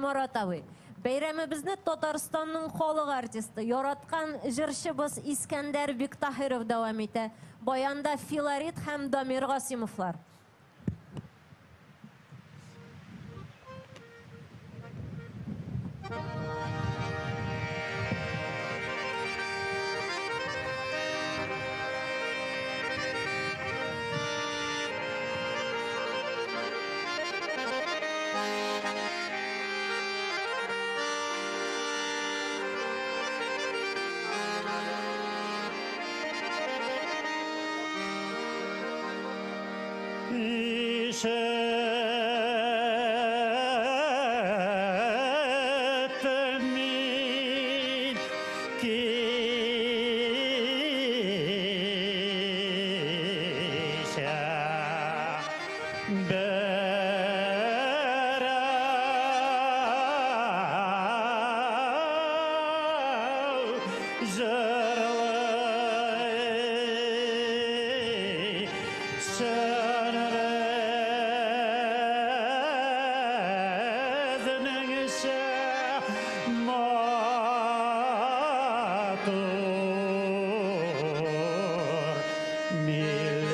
Марат абый, бәйрәмебезне Татарстанның халык артисты, яраткан җырчыбыз Искәндәр Биктаһиров дәвам итә. Баянда Филарит һәм Дамир Гасимовлар. Ишеттем мин кичә Берәү җырлый Чын безнеңчә матур милли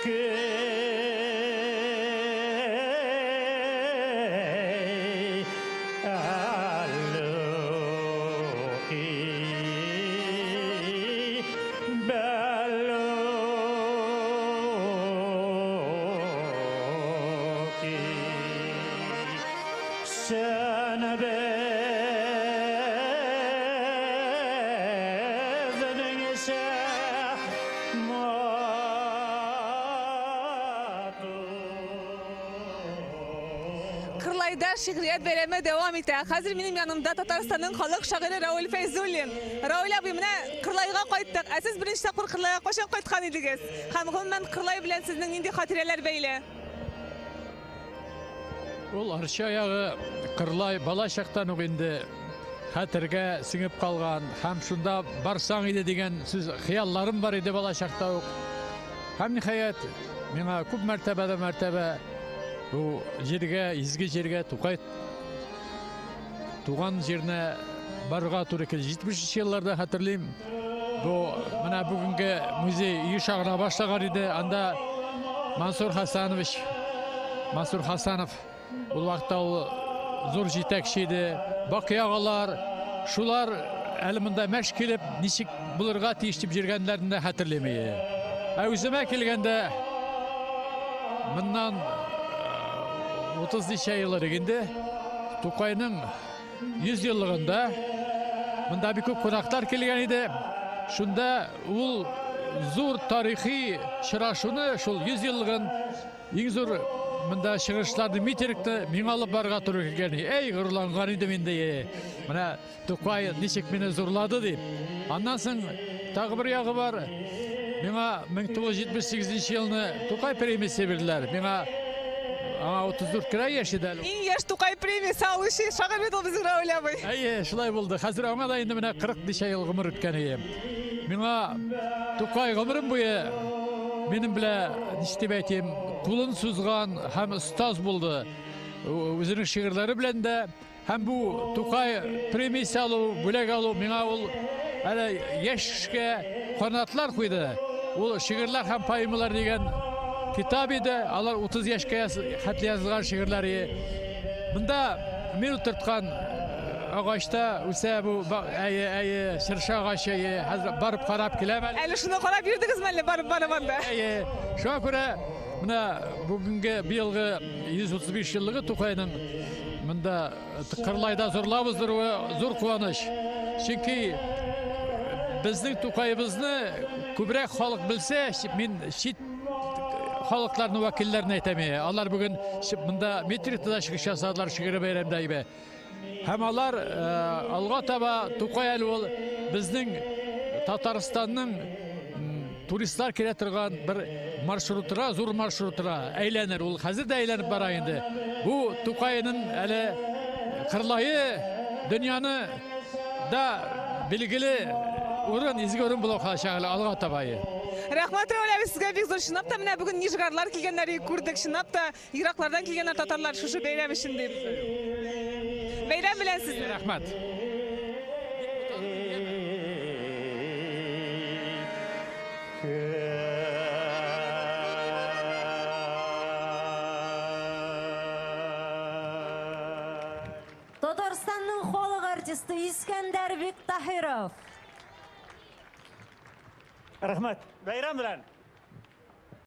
көй әллүки бәллүки Сен безнеңчә матур. Кырлайда шигърият бәйрәме дәвам итә. Хәзер минем янымда Татарстанның халык шагыйре Равил Фәйзуллин. Равил абый, менә Кырлайга кайттык. Ә сез беренче тапкыр Кырлайга кайчан кайткан идегез? Һәм гомумән Кырлай белән сезнең нинди хатирәләр бәйле? Ул Арча ягы Кырлай бала чактан ук инде хәтергә сеңеп калган һәм шунда барсаң иде дигән сүз хыялларым бар иде бала чакта ук. Һәм ниһаять, миңа күп мәртәбә дә мәртәбә бу җиргә, изге җиргә, Тукай туган җиренә барырга туры килде. 70 елларда хәтерлим, бу менә бүгенге музей оеша гына башлаган иде. Анда Мансур Хасанович, Мансур Хасанов ул вакытта ул зур җитәкче иде. Бакый агалар, шулар әле монда мәш килеп, ничек булырга тиеш дип йөргәннәрен дә хәтерлим. Ә үземә килгәндә, моннан 30 ничә ел элек инде Тукайның 100 еллыгында монда бик күп кунаклар килгән иде. Шунда ул зур тарихи очрашуны, шул 100 еллыгын иң зур монда чыгышларны, митингны миңа алып барырга туры килгән. Әй, горурланган идем инде. Менә Тукай ничек мине зурлады дип. Аннан соң тагы бер ягы бар. Миңа 1978 елны Тукай премиясе бирделәр. Миңа аңа 34 кенә яшь иде әле. Иң яшь Тукай премиясе алучы шагыйрь бит ул безнең Равил абый. Әйе, шулай булды. Хәзер аңа да инде менә 40 ничә ел гомер үткән иде. Миңа Тукай гомерем буе минем белән, ничек дип әйтим, кулын сузган һәм остаз булды. Үзенең шигырьләре белән дә Һәм бу Тукай премиясе алу, бүләк алу миңа ул әле яшь кешегә канатлар куйды. Ул шигырьләр һәм поэмалар дигән китап иде. Алар 30 яшькә хәтле язылган шигырьләр. Монда мин утырткан агачта үсә бу әйе, әйе, чыршы агачы, әйе, хәзер барып карап киләм әле. Әле шуны карап йөрдегезме әллә барып барып анда? Әйе. Шуңа күрә менә бүгенге быелгы 135 еллыгы Тукайның Монда Кырлайда зурлап уздыруы зур куаныч. Чөнки безнең Тукаебызны күбрәк халык белсә, мин чит халыкларның вәкилләрен әйтәм. Алар бүген монда Митрикта да чыгыш ясадылар шигъри бәйрәмдә иде. Һәм алар алга таба Тукай әле ул безнең Татарстанның Туристлар килә торган бер маршрутра, зур маршрутра әйләнер. Ул хәзер дә әйләнеп бара инде. Бу Тукайның әле Кырлае дөньяны да билгеле урын, изге урын булып калачак әле алга таба. Рәхмәт, Равил абый, сезгә бик зур. Чынлап та менә бүген нижгарлар килгәннәр күрдек. Чынлап та ераклардан килгәннәр татарлар шушы бәйрәм өчен дип. Бәйрәм белән сезне. Рәхмәт. Татарстанның халык артисты Искәндәр Биктаһиров. Рәхмәт. Бәйрәм белән.